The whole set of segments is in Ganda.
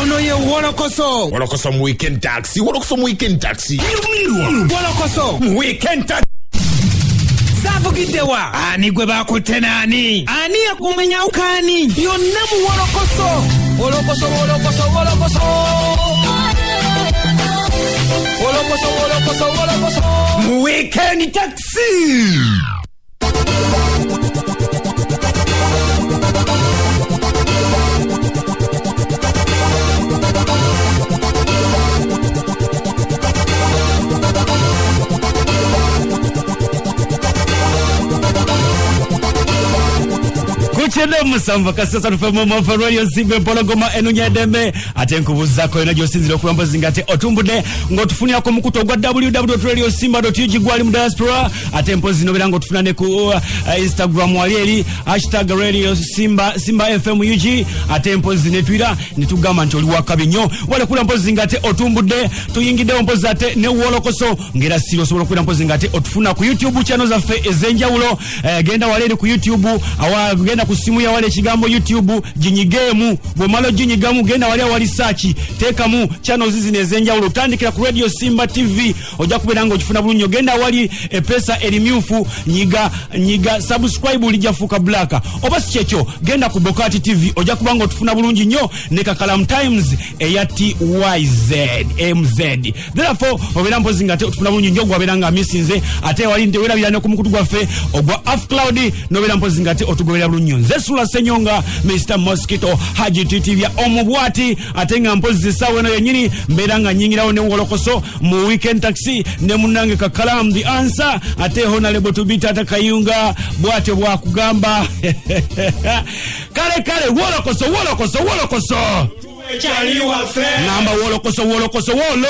Ono ye Wolokoso. Wolokoso mu Weekend Taxi, Wolokoso mu Weekend Taxi. Wolokoso mu Weekend Taxi. Zavugiddewa ani gwe bakutte naani ani yakumenyawukaani yonna mu Wolokoso. Wolokoso, wolokoso, wolokoso. Wolokoso, wolokoso, wolokoso. Mu Weekend Taxi. Kukyenda musanvu kasasa tufemumofe Radio Simba Empologoma enonya eddembe ate nkubuuzaako yona gy'osinzira okuba mpozi nga ate otumbudde ng'otufunira ku mukutu ogwa www.radiosimba.ug gwali mu diaspora ate mpozi nobeera ng'otufuna ne ku Instagram wali eri hashtag Radio Simba, Simba FM UG ate mpozi ne Twitter ne tugamba nti oli wakabi nnyo walekula mpozi nga ate otumbudde tuyingiddewo mpozi ate ne Wolokoso ng'era siri osobola okubeera mpozi nga ate otufuna ku YouTube channel zaffe ez'enjawulo. Genda wali eri ku YouTube, awa genda ku simu ya wali ekigambo YouTube ginyigeemu, bw'omala oginyigamu genda wali awali search teekamu channels zino ez'enjawulo, otandikira ku Radio Simba TV ojja kubeera ng'okifuna bulungi. Ogenda awali epesa erimyufu nyiga nyiga subscribe lijja fuuka black, oba si kyekyo genda ku Bokati TV ojja kuba ng'otufuna bulungi nnyo ne Kakalamu Times eya TYZ MZ. Therefore obeera mpozi nga otufuna bulungi nnyo gwabeera nga amisinze ate wali nti werabira ne ku mukutu gwaffe ogwa Afcloud nobeera mpozi nga ate otugoberera bulungi nnyo. Nze Sula Senyonga Mr Mosquito Haji Titibya omubwati ate nga mpozi essaawa eno yennyini mbeera nga nnyingirawo ne Wolokoso mu Weekend Taxi ne munnange Kakalamu the Answer ate Honorable to be Tata Kayunga bw'atyo bw'akugamba. Kale kale Wolokoso Wolokoso Wolokoso namba Wolokoso Wolokoso wolo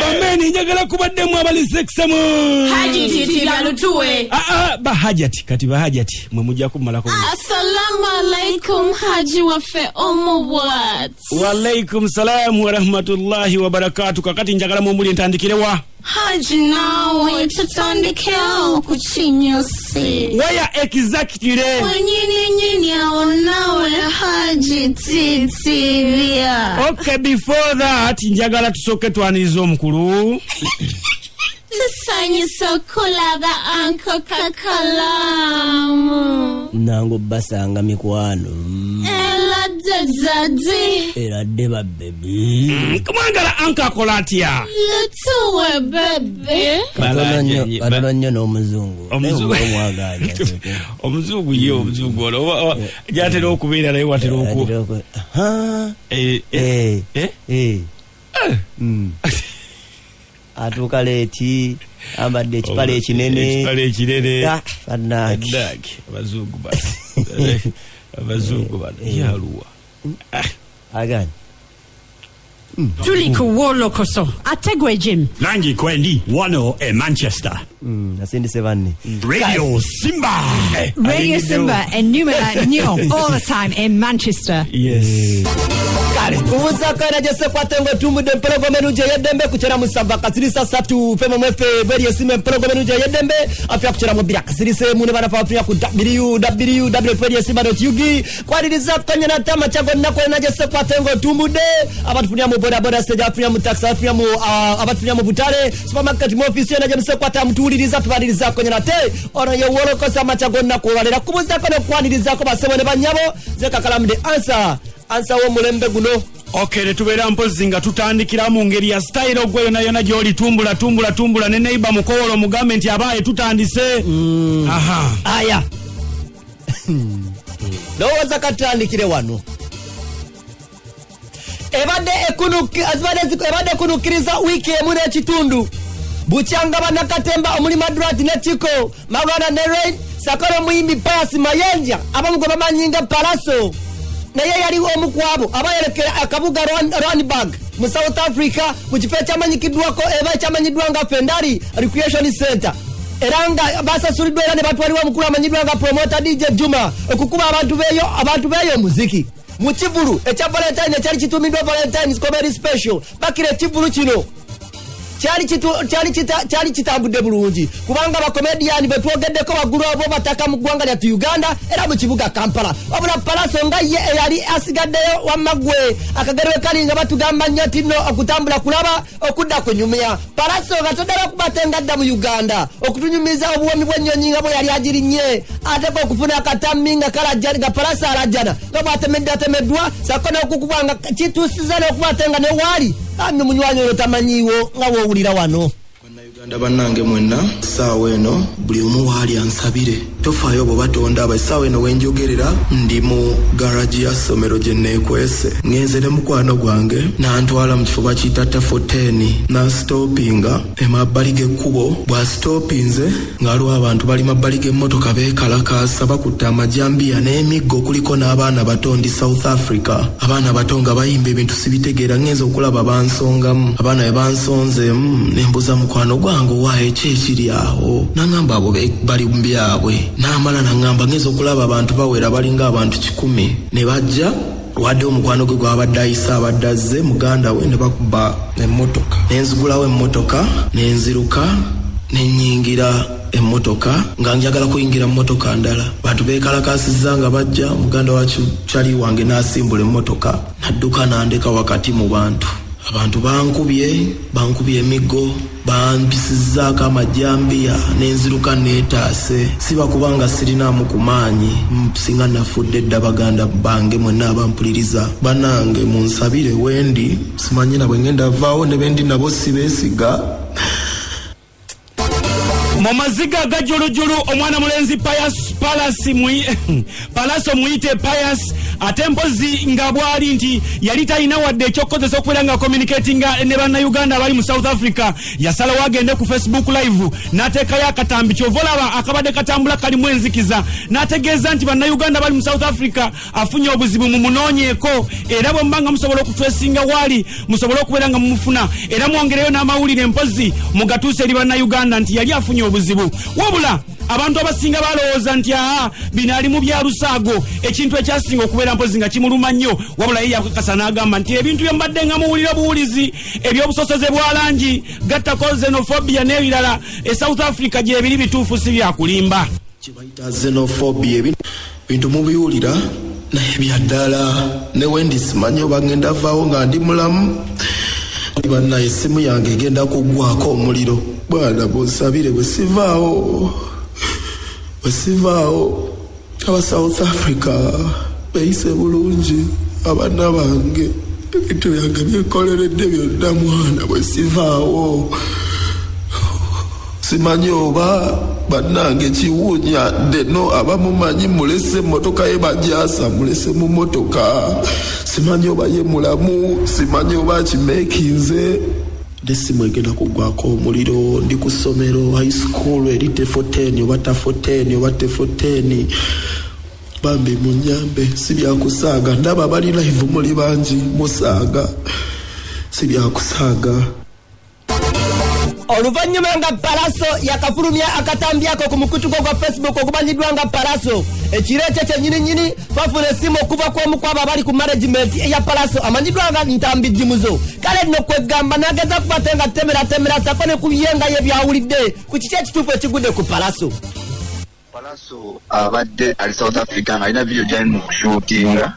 bameni njagala kubaddemu abalisekisemu Haji Titibya Lutuwe. Ah, ah, bahajati kati bahajati mwe mujja kumalako. Assalamu alaikum Haji waffe omuwat. Walaikum salamu warahmatullahi wabarakatu. Kakati njagala mumbuli ntandikirewa. Haji naawe tutandikewo ku kinyusi. Waya exactly. Wenyini nyini awo naawe Haji Titibya. Okay, before that njagala tusooke twaniriza omukulu. Tusanyusa okulaba Uncle Kakalamu. Nange basanga mikwano. Era daddy. Era dde babebi. Mwagala anka akola atya? Lutuwe baby. Katono nnyo n'omuzungu. Omuzungu. Naye omwaganya. Omuzungu ye omuzungu ono gyatera okubeera naye watera oku Eh, eh, eh? Atuuka late ambadde ekipale ekinene. Ekipale ekinene. Ah, bannange. Bannange, abazungu bano. Abazungu bano yaluwa. Agani. Tuli ku Wolokoso ate gwe Jim. Nangi Kwendi, 10 e Manchester. Asindise banne. Radio Simba. Radio Simba enumera nnyo all the time in Manchester. Yes. Kale kubuzaako era gyesekwate ngaotumbudde empologoma ennungi ey'eddembe ku kyera musanvu akasirisa ssatu fm mwefe Radio Simba empologoma ennungi ey'eddembe afya ku kyera mu bbiri akasirisa emu ne banafe abafunira ku www.radiosimba.ug kwaniriza kanya nate amakya gonna kwena gyesekwate ngaotumbudde abatufunira mu bodaboda stage, abafunira mu taxi, abafunira mu abafunira mu butale, supermarket, mu ofisi yona gyemusekwate amutuwuliriza tubalirizaako nnyo nate. Ono ye Wolokosa amakya gonna kubalera kubuzaako n'okwanirizaako basebo ne bannyabo. Nze Kakalamu the Answer, answer w'omulembe guno. Okay, netubeera mpozi nga tutandikira mu ngeri ya style ogwe yona yona gy'oli tumbula tumbula tumbula ne neighbor mukowolo mugambe nti abaaye tutandise. Aha. Aya, ndowooza katutandikire wano. Ebadde ekunukkiriza wiiki emu n'ekitundu bukyanga bannakatemba omuli Madrat ne Chiko Marwana ne Rain sakala omuyimbi Pius Mayanja abamu gwe bamanyi nga Palaso naye yali omu ku abo abayolekera akabuga Randburg mu South Africa mu kifo ekyamanyikiddwako eba ekyamanyiddwa nga Fendali Recreation Center era nga basasuliddwa era ne batwalibwa omukulu amanyiddwa nga promota DJ Juma okukuba abantu beeyo omuziki mu kivulu ekya Valentine ekyali kituumiddwa Valentines Comedy Special. Bakira ekivulu kino Kyali kitambudde bulungi, kubanga bakomediyani betwogeddeko waggulu abo bataka mu ggwanga lyattu Uganda era mu kibuga Kampala. Wabula Palaso nga ye eyali asigaddeyo, wamma ggwe akagero we kali nga batugamba nnyo nti nno okutambula kulaba okudda kunyumya. Palaso nga toddala kuba te nga adda mu Uganda okutunyumiza obuwomi bw'ennyonyi nga bwe yali agirinnye, ateka okufuna akatambi nga kalajja nga Palaso alajjana nga bw'atemeddeatemeddwa sako n'okukubwa nga kituusiza n'okuba ate nga ne waali bambi munywanyi oyo tamanyiiwo nga woowulira wano. Bannayuganda bannange mwenna, essaawa eno buli omu waali ansabire. Tofaayo bw'oba tondaba, essaawa eno wenjogerera ndi mu garagi ya ssomero gye neekwese. Ŋŋenze ne mukwano gwange n'antwala mu kifo bakiyita Tafoteni, n'asitoopinga emabbali g'ekkubo. Bw'asitoopinze nga waliwo abantu bali mabbali g'emmotoka beekalakaasa, bakutte amajambiya n'emiggo, kuliko n'abaana bato. Ndi South Africa, abaana bato nga bayimba ebintu sibitegeera. Ŋŋenze okulaba bansongamu. Abaana bwe bansonzeemu, ne mbuuza mukwano gwange, owaayo ki ekiri awo? N'aŋŋamba abo bali mu byabwe. N'amala n'aŋŋamba ŋŋenze okulaba abantu bawera, balinga abantu 100 ne bajja. Wadde omukwano gwe gwabadde ayise abadde azze muganda we, ne bakuba emmotoka. Ne nzigulawo emmotoka ne nziruka ne nnyingira emmotoka nga njagala kuyingira mmotoka ndala. Bantu beekalakaasizza nga bajja. Muganda wa kyali wange n'asimbula emmotoka n'adduka n'andeka wakati mu bantu. Abantu bankubye, bankubye emiggo, bampisizzaako amajambiya, n'enziruka neetaase. Siba kubanga sirinaamu ku maanyi, singa nafudde dda. Baganda bange mwenna abampuliriza, bannange munsabire. Wendi simanyi na bwe ngenda vaawo, ne bendi nabo sibeesiga. Mu maziga agajulujulu, omwana mulenzi Pius Palasi Palaso muyite Pius, ate mpozi nga bwali nti yali talina wadde ekyokukozesa okubeera nga communicatinga ne Bannayuganda abali mu South Africa, yasalawo agende ku Facebook Live n'ateekayo akatambi, kyova olaba akabadde katambula kalimu enzikiza, n'ategeeza nti Bannayuganda bali mu South Africa afunye obuzibu, mumunoonyeeko, era bwe muba nga musobola okutwesinga waali musobole okubeera nga mumufuna, era mwongereyo n'amawulire mpozi mugatuuse eri Bannayuganda nti yali afunye obuzibu. Wabula abantu abasinga balowooza nti aa, bino ali mu byalusaago, ekintu ekyasinga okubeera mpozi nga kimuluma nnyo. Wabula ye yakakasa n'agamba nti ebintu bye mubadde nga muwulira obuwulizi ebyobusosoze bwa langi, gattako xenophobia n'ebirala, e South Africa gyebiri bituufu, si byakulimba. Kyebayita xenophobia, ebintu mubiwulira naye byaddala. Ne wendi simanyi oba ngenda vaawo nga ndi mulamu. Bannaye, essimu yange egenda kuggwako omuliro. Bwana bunsabire, bwe sivaawo, bwe sivaawo, aba South Africa beyise bulungi. Abaana bange, ebintu byange byenkoleredde byonna, mwana, bwe sivaawo simanyi oba bannange kiwunya deno. Abamumanyi, mulese emmotoka ye bajasa, mulese mu mmotoka. Simanyi oba ye mulamu, simanyi oba akimeekinze. Nesimu egenda kuggwako omuliro. Ndi ku ssomero high school eri tefo 10 oba tafo 10 oba tefo 10. Bambi munyambe, si byakusaaga. Ndaba bali live muli bangi musaaga, si byakusaaga. Oluvannyuma nga Palaso yakafulumya akatambi ako ku mukutu gwo gwa Facebook ogumanyiddwa nga Palaso, ekiro ekyo kyennyininyini twafuna essimu okuva ku omu kwabo abali ku management eya Palaso amanyiddwa nga Ntambi Jimuzo. Kale nno kwegamba n'ageza kuba te nga temeratemera sako ne kubye nga ye byawulidde ku kiki ekituufu ekigudde ku Palaso. Palaso abadde ali South Africa nga alina video gyali mu kushutinga.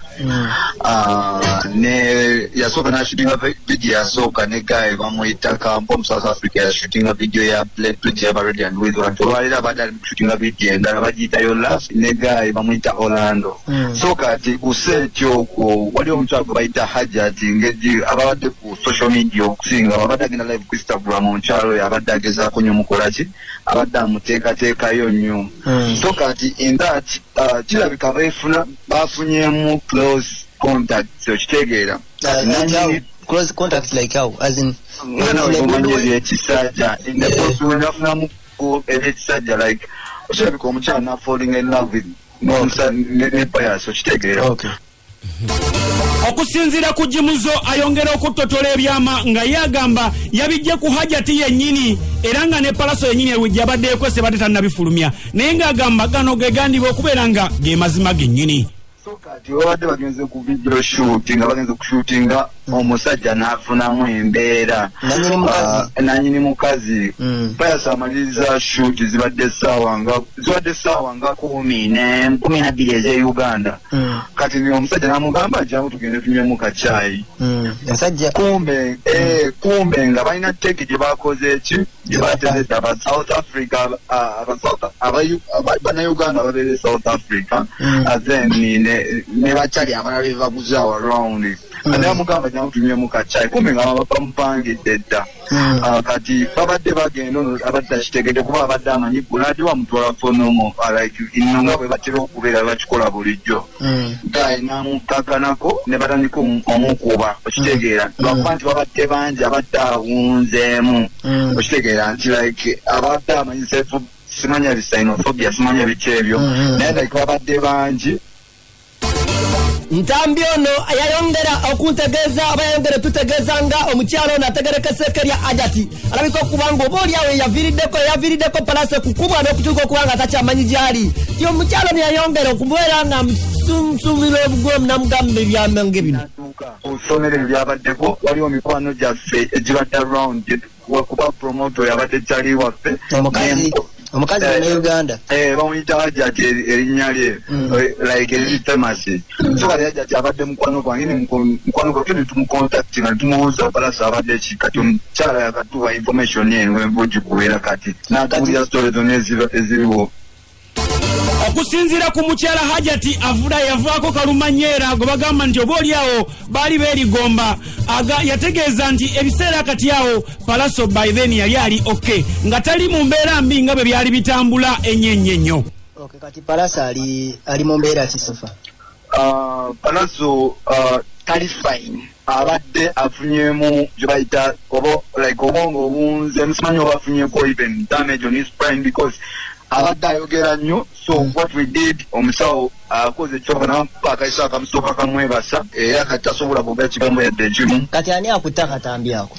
Ah, ne yasooka nashutinga video, yasooka ne guy bamuyita Kampo mu South Africa. Yashutinga video ya Bridge ya Ready and With. Olwaleero abadde ali mu kushutinga video endala bagiyitayo Love ne guy bamuyita Orlando. So kati ku set okwo waliwo omukyala gwe bayita Hajat, ngeri ababadde ku social media okusinga abadde agenda live ku Instagram. Omukyala oyo abadde agezaako nnyo mukolaki, abadde amuteekateekayo nnyo. So kati in that kirabika beefuna bafunyemu close contact, okitegeera? Kati Close contact like how? As in, nga nawe omanyi ebyekisajja, in the process nafunamu ebyekisajja, like okirabika omukyala na falling in love with ne Pius, okitegeera? Okay. Okusinziira ku Jimuzo, ayongera okuttotola ebyama nga ye agamba yabijje ku Hajati yennyini, era nga ne Palaso yennyini gyabadde ekwese badde tannabifulumya, naye ng'agamba gano ge gandibwa okubeera nga ge mazima gennyini. So kati babadde bagenze ku video shoot, nga bagenze kushootinga. Omusajja n'afunamu embeera, nanyini mukazi. Pius amaliriza shoot, zibadde ssaawa nga 12 ez'e Uganda. Kati omusajja n'amugamba, "Jangu tugende tunywemu kacyayi." Omusajja. Kumbe nga balina take gye bakoze, eki gye batezedde aba South Africa, Bannayuganda babeera e South Africa, then ne bakyali abalala be baguze awo around. Kati amugamba, "Jangu tunywemu kacyayi." Kumbe nga bamupangidde dda. Kati babadde bagenda, ono abadde takitegedde kuba abadde amanyi guladi bamutwala fonomo, like ino nga bwe batera okubeera bakikola bulijjo. Guy namukakanako ne batandika omukuba, okitegeera, lwakuba nti babadde bangi, abadde awunzeemu, okitegeera nti like abadde amanyi self, simanya bi xenophobia, simanya biki ebyo, naye like babadde bangi. Ntambi ono yayongera okuntegeeza oba yayongera tutegeeza nga omukyalo ono ategerekeseko erya Ajati alabika okuba nga oba oliawo yaviiriddeko Palaso kukubwa n'okutuuka okuba nga takyamanyi gyali, ti omukyalo ono yayongera okubeera nga musunsumira obugomu namugamba ebyamenge bino. Ku ssomero eryo lyabaddeko waliwo mikwano gyaffe egibadde around, kuba promoter yabadde kyali waffe. Omukazi Munnayuganda? Bamuyita Hajati, erinnya lye like eriri famous. So kati Hajati abadde mukwano gwange, ne mukwano gwaffe, ne tumucontacti nga netumubuuza Palaso abadde ki. Kati omukyala yakatuwa information eno wenvugikubeera, kati n'atuwulira story zonna eziriwo. Okusinziira ku mukyala Hajati avuda yavaako kalumanyeera gwe bagamba nti oba oliawo baali beerigomba, yategeeza nti ebiseera kati awo Palaso by then yali ali okay, nga tali mu mbeera mbi nga bwe byali bitambula ennyo ennyo ennyo. Okay, kati Palaso ali mu mbeera ki so far? Palaso tali fine, abadde afunyemu gye bayita oba like obwongo obunze, musimanyi oba afunyeko even damage on his brain, because abadde ayogera nnyo. So what we did, omusawo akoze ekyoka namukuba akaiso akamusooka kamwebasa, era kati tasobola kwogera kigambo yadde ekimu. Kati ani akutte akatambi ako?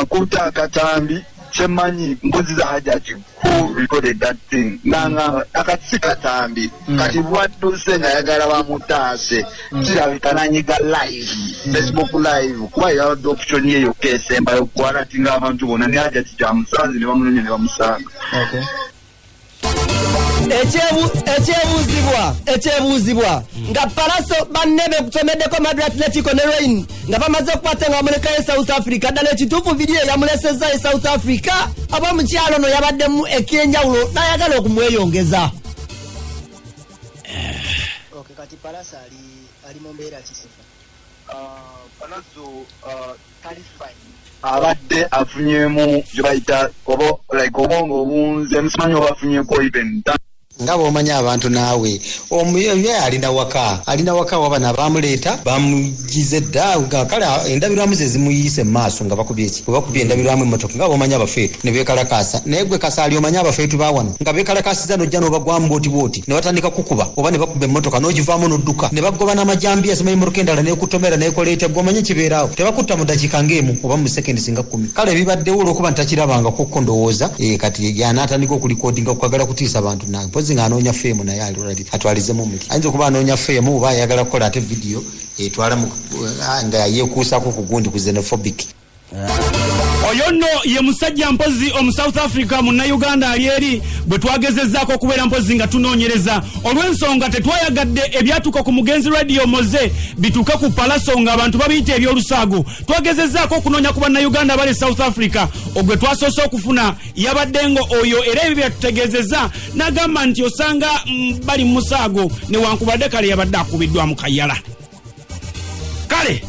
Kuta akatambi, kyemmanyi mbuziza Hajati who recorded that thing, nangamba akati si katambi. Kati bwadduse nga ayagala bamutaase, kirabika nanyiga live, Facebook live, kuba yabadde option ye yokka esembayo kwalatinga abantu bonna, ne Hajati kyamusanze ne bamunonya ne bamusanga. Ekyebuuzibwa nga Palaso banne bekusomeddeko Madrat Netiko ne Rain nga bamaze okukwata nga bamulekayo e South Africa, ddala ekituufu vidiyo yamulesezza e South Africa oba omukyalo ono yabaddemu ekyenjawulo n'ayagala okumweyongeza? Okay, kati Palaso ali mu mbeera ki so far? Palaso tali fine, abadde afunyemu gye bayita oba like obwongo obunze, musimanyi oba afunyeko even Nga bw'omanyi abantu naawe, omuye alina waka wabano abamuleeta bamugize dda, nga kale endabirwamu ze zimuyise mu maaso nga bakubye eki, bwe bakubye endabirwamu emmotoka, nga bw'omanyi abafeetu ne beekalakaasa. Naye gwe Kasaali, omanyi abafeetu ba wano nga beekalakaasiza, n'ojja n'obagwamu bwoti bwoti ne batandika kukuba, oba ne bakuba emmotoka n'ogivaamu n'odduka ne bagoba n'amajambiya, simanyi emmotoka endala n'ekutomera n'ekola etya. Gwe omanyi kibeeraawo, tebakutta mu dakiika ng'emu oba mu sekendi singa 10. Kale ebibaddewo olw'okuba ntakirabangako ko ndowooza, kati yanaatandika okulikodinga okwagala kutiisa abantu nange, mpozi ng'anoonya fame, naye ali already atwalizemu muti ayinza okuba anoonya fame oba ayagala kukola ate vidiyo etwala nga yeekuusako ku gundi ku xenophobic. Oyo nno ye musajja mpozi omu South Africa, Munnayuganda ali eri, bwe twagezezzaako okubeera mpozi nga tunoonyereza, olw'ensonga tetwayagadde ebyatuuka ku mugenzi Radio Moze bituuke ku Palaso ng'abantu babiyita ebyolusaago. Twagezezzaako okunoonya ku Bannayuganda abali e South Africa. Ogwe twasoose okufuna yabadde nga oyo, era ebyo byatutegeezezza n'agamba nti osanga bali mu musaago, newankubadde kale yabadde akubiddwa mu kayala kale.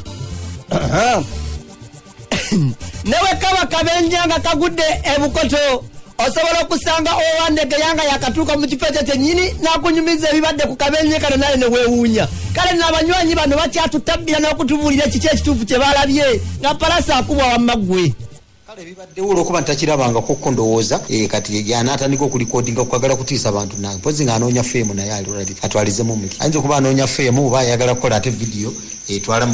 Newe kaba kabenja nga kagudde ebukoto, osobola okusanga owandegeya nga yakatuuka mu kifo ekyo kyennyini n'akunyumiza ebibadde ku kabenje kano, naye ne weewuunya. Kale nabanywanyi bano bakyatutabbira n'okutubuulira kiki ekituufu kye balabye nga Palasa akubwa wamma ggwe. Kale ebibaddewo olw'okuba ntakirabangako ko ndowooza, kati yanaatandika okulikodinga okwagala kutiisa abantu nange, mpozi ng'anoonya fame, naye ali already atwalizemu muti ayinza okuba anoonya fame oba ayagala kukola ate vidiyo Etwala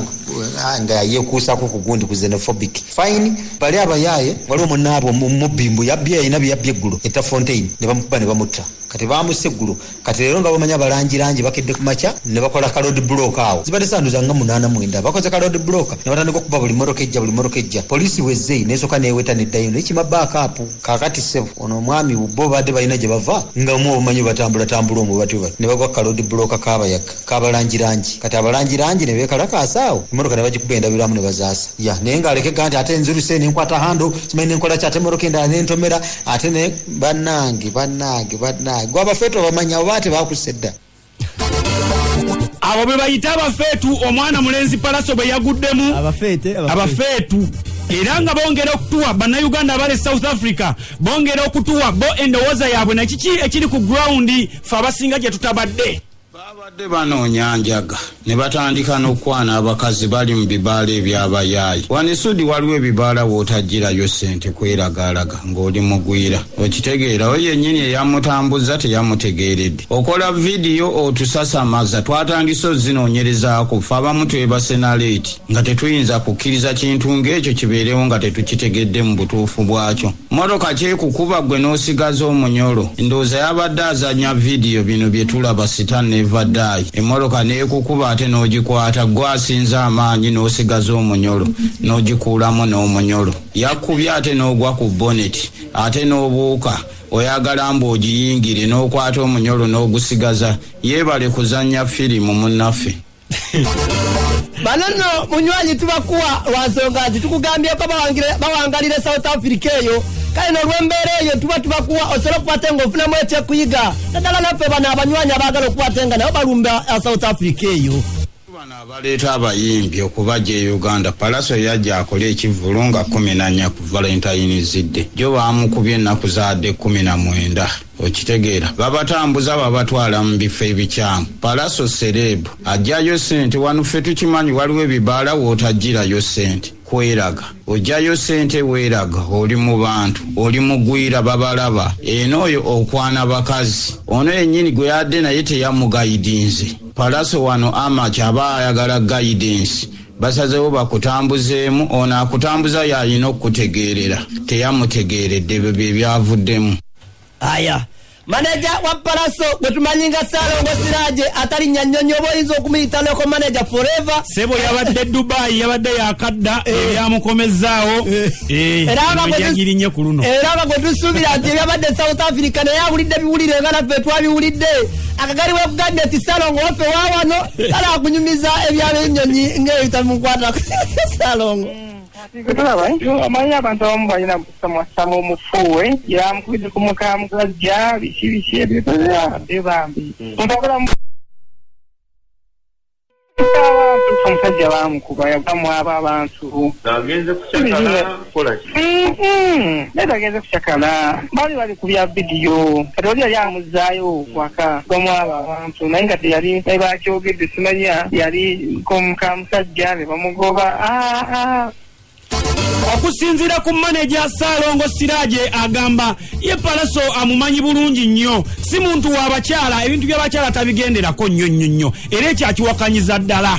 nga yekuusako ku gundi ku xenophobic. Fine, bali abayaaye waliwo munaabwe mubbi mbu yabbye, alina bye yabbye eggulo etta Fontaine, ne bamukuba ne bamutta. Kati bamusse eggulo, kati leero nga bamanyi abalangirangi bakedde ku makya ne bakola ka road block awo. Zibadde sanduza nga 89, bakoze ka road block ne batandika okuba buli mmotoka ejja, buli mmotoka ejja. Poliisi wezze nesooka neweta neddayo nekima backup. Kaakati ssebo, ono omwami bo badde balina gye bava nga mu obumanyi batambulatambula omwo batyo batyo ne bagwa ka road block k'abayaga k'abalangirangi. Kati abalangirangi ne beekalakaasa awo, emmotoka ne bagikuba endabirwamu ne bazaasa ya, naye ng'alekega nti ate nziruse nenkwata hando, simanyi nenkola ki, ate emmotoka endala nentomera ate ne bannange bannange bannange. Gwe abafeetu obamanyi abo baate bakusse dda. Abo be bayita abafeetu. Omwana mulenzi Palaso bwe yaguddemu abafeetu, era nga bongera okutuwa Bannayuganda abali South Africa, bongera okutuwa bo endowooza yaabwe nakiki ekiri ku ground, fe abasinga gye tutabadde. Babadde banoonya njaga ne batandika n'okukwana abakazi bali mu bibaala ebyabayaayi. Wanisudi waliwo ebibaala w'otaggyirayo ssente kweragaalaga ng'oli mugwira, okitegeera? Oyo yennyini eyamutambuza teyamutegeeredde. Okola vidiyo otusasamaza, twatandise ozinoonyerezaako ffe abamu twebase na leeti nga tetuyinza kukkiriza kintu ng'ekyo kibeerewo nga tetukitegedde mu butuufu bwakyo. Mmotoka kyekukuba gwe n'osigaza omunyolo. Ndowooza yabadde azannya vidiyo, bino bye tulaba star never die. Emmotoka n'ekukuba ate n'ogikwata, gwe asinza amaanyi n'osigaza omunyolo, n'ogikuulamu n'omunyolo. Yakubye ate n'ogwa ku bonnet, ate n'obuuka, oyagala mbu ogiyingire n'okwata omunyolo n'ogusigaza. Yeebale kuzannya firimu munnaffe. Bano nno munywanyi tubakuwa lwa nsonga nti tukugambyeko bawangalire South Africa eyo. Kale n'olw'embeera eyo tuba tubakuwa osobola okukwata nga ofunamu ekyekuyiga, naddala naffe bano abanywanyi abaagala okukwata nga nabo balumba South Africa eyo. Bano abaleeta abayimbi okubajja e Uganda, Palaso yajja akole ekivvulu nga 14 ku Valentines Day, jo baamukubye ennaku zaadde 19. Okitegeera? Babatambuza babatwala mu bifo ebikyamu. Palaso celeb ajjayo ssente wano, ffe tukimanyi waliwo ebibaala w'otaggyirayo ssente kweraga. Ojjayo ssente weeraga, oli mu bantu, oli mugwira, babalaba. Eno oyo okwana bakazi, ono yennyini gwe yadde naye teyamugayidinze. Palaso wano amaky aba ayagala guidance, basazewo bakutambuzeemu, ono akutambuza y'alina okukutegeerera, teyamutegeeredde, ebyo bye byavuddemu. Aya, maneja wa Palaso gwe tumanyi nga Saalongo Siraje atalinnya nnyonyi, oba oyinza okumuyita loko manager forever. Sebo yabadde Dubai, yabadde yakadda, ebyamukomezaawo Era nga bwe yagirinye ku luno. Era nga gwe tusuubira nti ebyabadde South Africa naye awulidde biwulire nga naffe twabiwulidde. Akagali wekugambye nti Saalongo waffe wawano, kale akunyumiza ebyab'ennyonyi ng'ebitamukwatako. Saalongo. Tulaba omanyi abantu abamu balina musamwasama omufuwe yamukubidde ku mukamugajja biki biki ebyo bambi muntu abeera omusajja bamukuba yagwamu abo abantu. Agenze kucakala kukola ki? Naye tagenze kucakala, baali bali ku bya vidiyo, kati oli yali amuzaayo waka gwamu abo abantu, naye nga teyali naye bakyogedde simanya yali komukamusajja ne bamugoba. Ah, ah. Okusinziira ku maneja Saalongo Siraje, agamba ye Palaso amumanyi bulungi nnyo, si muntu w'abakyala, ebintu by'abakyala tabigenderako nnyo nnyo nnyo, era ekyo akiwakanyiza ddala.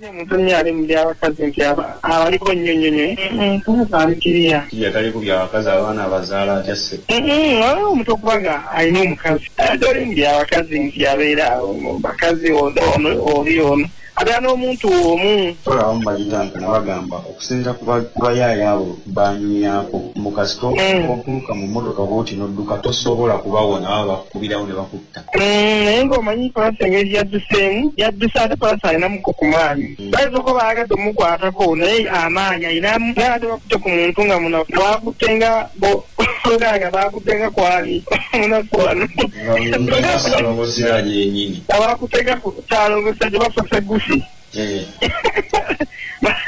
Omuntu nnyo ali mu byabakazi nti abaliko nnyo nnyo nnyo alikiriya. Yatali ku byabakazi, abaana abazaala atya se? Waliwo omuntu okuba nga alina omukazi toli mu byabakazi nti abeera awo, bakazi ono ono oli ono abeera n'omuntu omu. Abamu bagitandika bagamba okusinziira ku bayaayi abo banyumyako mu kasita okuluka mu mmotoka bwoti n'odduka tosobola kubawona, baba bakukubirawo ne bakutta. Naye ng'omanyi Palaso engeri yadduseemu, yadduse ate Palaso alinamuko ku maanyi, bayinza okuba baagadde omukwatako naye amaanyi alinamu, naye ate bakutte ku muntu nga munafu, bakutte nga nga bakutte nga kwali omunafu wano. Nga Ssalongo Siraje yennyini. Abakutte nga ku Ssalongo Siraje bafuse gusi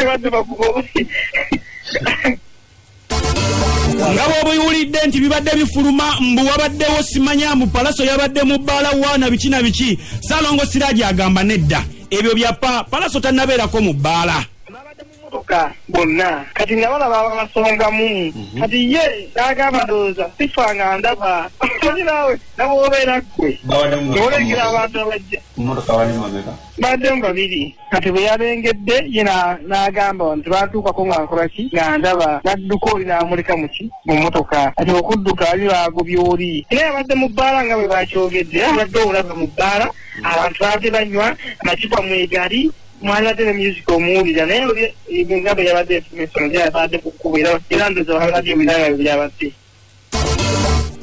badde bakuba. Nga bw'obuwulidde nti bibadde bifuluma mbu wabaddewo simanya mbu Palaso yabadde mu bbaala waana biki na biki, Saalongo Siraje agamba nedda, ebyo byapa, Palaso tannabeerako mu bbaala. mmotoka bonna, kati nga balaba abasongamu. Kati ye n'agamba, ndowooza sifa nga ndaba. Omanyi naawe nabwobeera ggwe Babadde mu ng'olengera abantu abajja. Mmotoka bali mabega. Baddemu babiri. Kati bwe yalengedde ye n'agamba nti batuukako nga nkola ki, nga ndaba. N'adduka oli n'amuleka muki mu mmotoka. Kati okudduka ali baagobye oli, era yabadde mu bbaala nga bwe bakyogedde, era abadde olaba mu bbaala abantu baadde banywa amacupa mwegali, mwalibadde ne music omuwulira, naye oli nga bwe yabadde information yabadde ku kkubo, era ndowooza balabye ebirala bwe byabadde.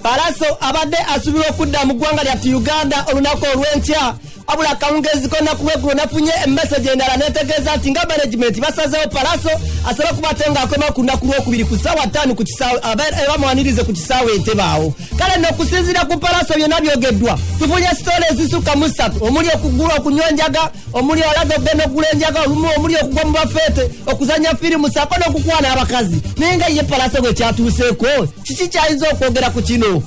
Palaso abadde asuubirwa okudda mu ggwanga lyattu Uganda olunaku olw'enkya, wabula akawungeezi k'olunaku lweggulo nafunye emessage endala netegeeza nti nga management basazeewo Palaso asobola okuba ate ng'akomawo ku lunaku lwokubiri ku ssaawa 5 ku kisaawe, bamwanirize ku kisaawe Entebbe awo. Kale nno okusinziira ku Palaso, byonna byogeddwa, tufunye story ezisukka mu ssatu, omuli okugula okunywa enjaga, omuli olaga okugenda okugula enjaga olumu, omuli okugwa mu bafeete, okuzanya firimu saako n'okukwana abakazi. Naye nga ye Palaso bwe kyatuuseeko, kiki kyayinza okwogera ku kino?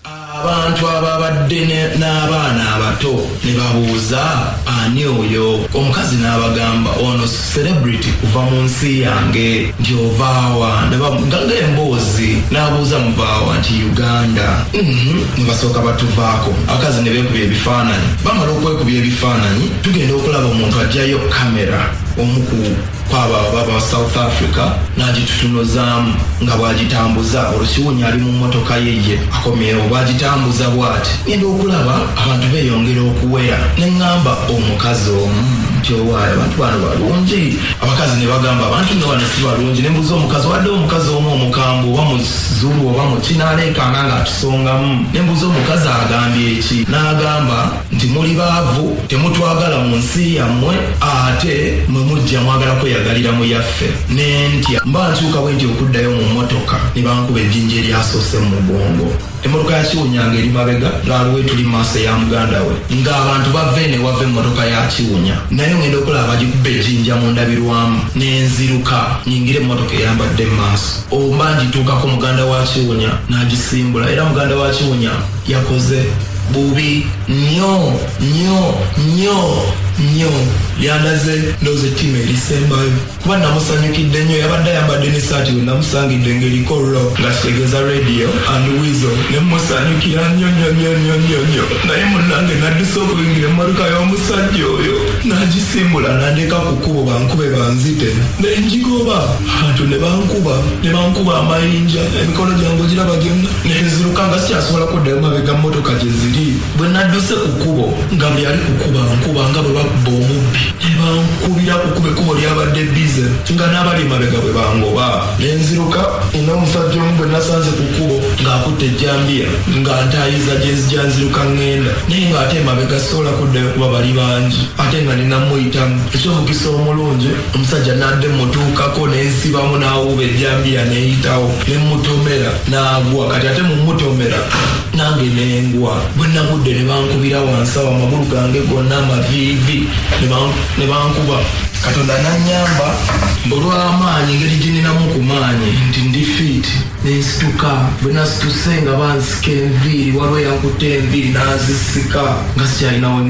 Abantu ababadde n'abaana abato ne babuuza ani oyo omukazi, n'abagamba ono celebrity kuva mu nsi yange. Nti ovaawa? Nga ng'emboozi n'abuuza muvaawa, nti Uganda. Ne basooka batuvaako, abakazi ne beekubya ebifaananyi. Bamala okwekubya ebifaananyi, tugenda okulaba omuntu ajjayo kamera, omu ku kwabo ababa South Africa, n'agitutunuzaamu nga bw'agitambuza. Olwo Kiwunya ali mu mmotoka ye, ye akomyewo, bw'agitambuza bw'ati, ngenda okulaba abantu beeyongera okuwera. Ne ŋŋamba omukazi omu nti owaayo, abantu bano balungi. Abakazi ne bagamba abantu nno bano si balungi. Ne mbuuza omukazi, wadde omukazi omu omukambwe oba muzulu oba muki, n'aleekaana ng'atusongamu. Ne mbuuza omukazi agambye eki, n'agamba nti muli baavu, temutwagala mu nsi yammwe, ate mwe mujja mwagala kweyagalira mu yaffe. Nentya, mba nkyuka bwe nti okuddayo mu mmotoka, ne bankuba ejjinja eryasoose mu mugongo. Emmotoka ya Kiwunya nga eri mabega, ng'aliwo etuli mu maaso eya muganda we, ng'abantu bava eno ewava emmotoka ya Kiwunya, naye ngenda okulaba bagikuba ejjinja mu ndabirwamu. Nenziruka nyingira emmotoka eyambadde mu maaso, omba ngituukako, muganda wa Kiwunya n'agisimbula. Era muganda wa Kiwunya yakoze bubi nnyo nnyo nnyo nnyo, yandaze ndowooza ettima erisembayo, kuba namusanyukidde nnyo. Yabadde ayambadde n'essaati we namusangidde ng'eriko ro, nga kitegeeza Radio and Weasel. Ne musanyukira nnyo nnyo nnyo nnyo nnyo nnyo. Naye munnange, nadduse okuyingira emmotoka y'omusajja oyo, n'agisimbula n'andeka ku kkubo bankube banzite. Nenjigoba, abantu ne bankuba, ne bankuba amayinja, emikono gyange ogiraba gyonna. Nenziruka nga sikyasobola kuddayo mabega mmotoka gye ziri. Bwe nadduse ku kkubo, nga buli ali kukuba nkuba nga bwe bakuba omubbi, ne bankubira ku kkubo. Ekkubo lyabadde busy, nga n'abali emabega bwe bangoba. Nenziruka ina omusajja omu gwe nasanze ku kkubo ng'akutte ejjambiya, nga ntayiza gye nzija nziruka ŋŋenda, naye ng'ate emabega sobola kuddayo kuba bali bangi, ate nga nina muyitamu. Ekyomukisa omulungi, omusajja nadde mutuukako, nensibamu, n'awuuba ejjambiya neyitawo, nemutomera n'agwa. Kati ate mumutomera nange nengwa. Bwe nagudde ne bankubira wansi awo, amagulu gange gonna amaviivi ne bankuba. Katonda nanyamba olw'amaanyi, engeri gye ninamu ku maanyi nti ndi fit, nensituka. Bwe nasituse nga bansika enviiri, waliwo yankutte enviiri n'anzisika nga sikyalinawo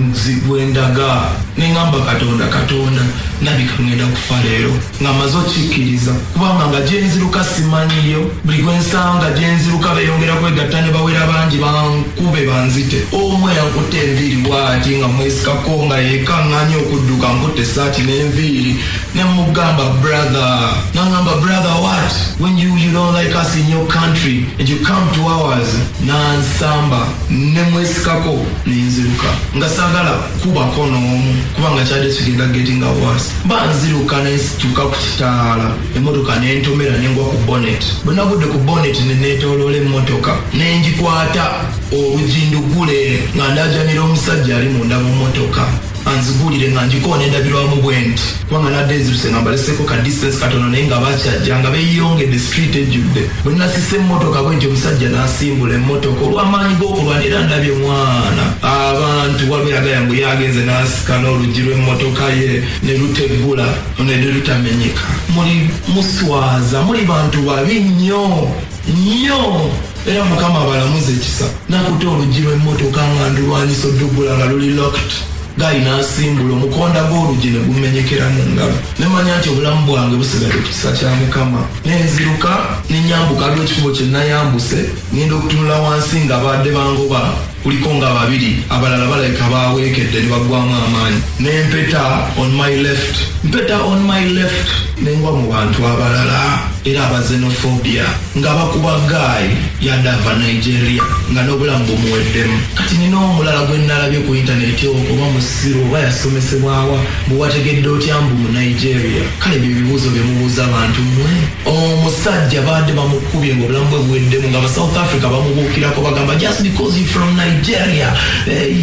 gwendaga. Neŋŋamba Katonda, Katonda, ndabika ŋŋenda kufa leero, nga maze okikkiriza, kubanga nga gyenziruka simanyiyo. Buli gwensanga gyenziruka beeyongera kwegatta ne bawera bangi bankube banzite. Omu yankutte enviiri bwati nga mwesikako, nga yekaŋŋanya okudduka, nkutte essaati n'enviiri. Ne mugamba, "Brother." Nangamba, "Brother what? When you don't like us in your country and you come to ours." Nansamba ne mwesikako, nenziruka nga saagala kubako n'omu, kubanga kyadde kigenda getting worse. Mba nziruka, nensituka ku kitaala, emmotoka nentomera, nengwa ku bonnet. Bwe nagudde ku bonnet, ne neetooloola emmotoka, nengikwata olugindugule nga ndajanira omusajja ali munda mu mmotoka anzigulire, nga ngikoona endabirwamu bwe nti, kubanga nadde nziruse nga mbaleseko ka distance katono, naye nga bakyajja nga beeyongedde, street ejjudde. Bwe nasisa emmotoka bwe nti, omusajja n'asimbula emmotoka olw'amaanyi g'okulwana. Era ndabye mwana abantu, waliwo yagaya ngu yagenze n'asika n'oluggi lw'emmotoka ye ne luteggula ne lutamenyeka. Muli muswaza, muli bantu babi nnyo nnyo, era Mukama abalamuza ekisa. Nakuta oluggi lw'emmotoka nga ndulwanyisa oddugula nga luli locked. Gayi n'ansimbula omukonda gw'oluggi ne gumenyekera mu ngalo. Ne mmanya nti obulamu bwange busigadde ku kisa kya Mukama. Ne nziruka ne nnyambuka waliwo ekikubo kye nnayambuse, ŋŋenda okutunula wansi nga abadde bangoba kuliko nga babiri, abalala balabika baaweekedde ne baggwaamu amaanyi. Ne mpeta on my left, mpeta on my left ne ngwa mu bantu abalala era aba xenophobia nga bakuba guy yadde ava Nigeria nga n'obulamu bumuweddemu. Kati nina omulala gwe nnalabye ku yintaneti oba musiru oba yasomesebwawa mbu wategedde otya mbu mu Nigeria. Kale bye bibuuzo bye mubuuza abantu mmwe. Omusajja baadde bamukubye ng'obulamu bwe buweddemu nga aba South Africa bamubuukirako bagamba just because you from Nigeria,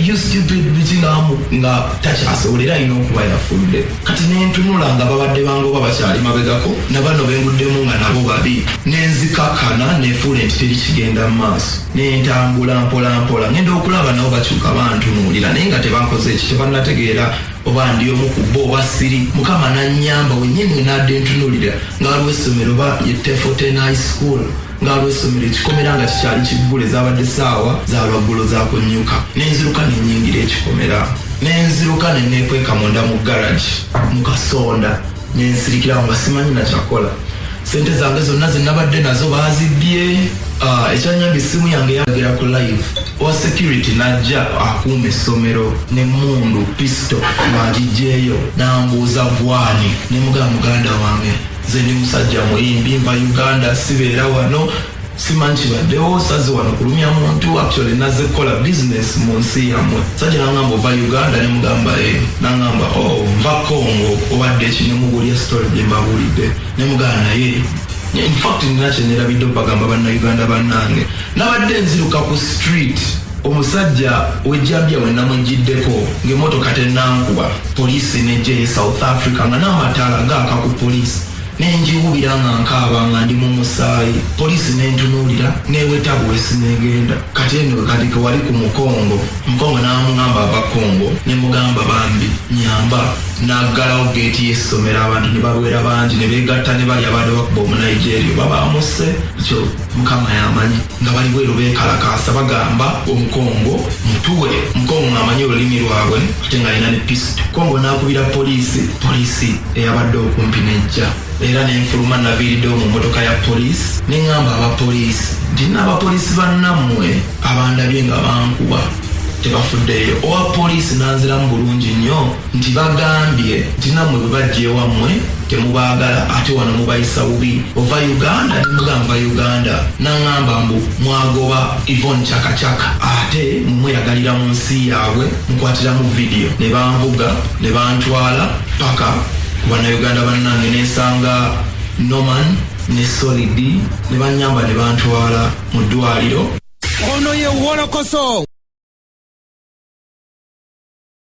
you stupid biki nga takyasobola era alina okuba yafudde. Kati ne ntunula nga babadde bangoba bakyali mabegako na bano benguddemu nga nabo babi, ne nzikakkana nefuula nti teri kigenda mu maaso, ne ntambula mpola mpola ngenda okulaba nabo bakyuka bantunuulira naye nga tebankoze eki, tebannategeera oba ndi omu ku bo oba siri. Mukama n'annyamba wennyini we nadde ntunuulira nga waliwo essomero oba ye Tefoten High School, nga waliwo essomero ekikomera nga kikyali kiggule, zaabadde ssaawa za lwaggulo za kunnyuka. Ne nziruka ne nnyingira ekikomera, ne nziruka ne neekweka munda mu garage mu kasonda ne nsirikirawo nga simanyi na kyakola. Ssente zange zonna ze nabadde nazo baazibbye. Ekyanyamba essimu yange yagera ku live, owa security n'ajja akuuma essomero n'emmundu pisto ng'agiggyeyo n'ambuuza gwani, ne mugamba muganda wange nze ndi musajja muyimbi nva Uganda sibeera wano simanyi kibaddewo saze wano kulumya muntu, actually nazze kukola business mu nsi yammwe. Sajja n'angamba ova Uganda, ne mugamba e, n'angamba oh nva Congo obadde ki, ne mubuulira story gye mbabuulidde ne mugamba naye in fact nina kye neerabidde okubagamba bannayuganda bannange. Nabadde nziruka ku street, omusajja w'ejjambiya we namwejjiddeko ng'emmotoka tennankuba, poliisi n'ejja e South Africa nga n'amataala gaaka ku poliisi, ne ngiwubira nga nkaaba nga ndi mu musaayi. Poliisi n'entunuulira n'eweta buwesi n'egenda. Kati eno kati ke wali ku Mukongo, Mukongo n'amuŋŋamba ava Congo, ne mugamba bambi nnyamba, n'aggalawo geeti y'essomero abantu ne babeera bangi ne beegatta ne bali abadde bakuba Omunigeria oba bamusse, ekyo Mukama y'amanyi, nga bali bweru beekalakaasa bagamba Omukongo mutuwe. Omukongo ng'amanyi olulimi lwabwe ate ng'alina ne pisito. Kongo n'akubira poliisi, poliisi eyabadde okumpi n'ejja era ne nfuluma naviiriddewo mu mmotoka ya poliisi ne ŋŋamba abapoliisi nti n'abapoliisi bannammwe abandabye nga bankuba tebafuddeeyo. Owa poliisi n'anziramu bulungi nnyo nti bagambye nti nammwe bwe bajja ewammwe temubaagala ate wano mubayisa bubi. Ova Uganda? Ne mugamba Uganda. N'aŋŋamba mbu mwagoba Yvonne Chakachaka ate mumweyagalira mu nsi yaabwe mukwatiramu vidiyo. Ne banvuga ne bantwala paka ku bannayuganda bannange ne nsanga Norman ne Solidi ne bannyamba ne bantwala mu ddwaliro. Ono ye Wolokoso.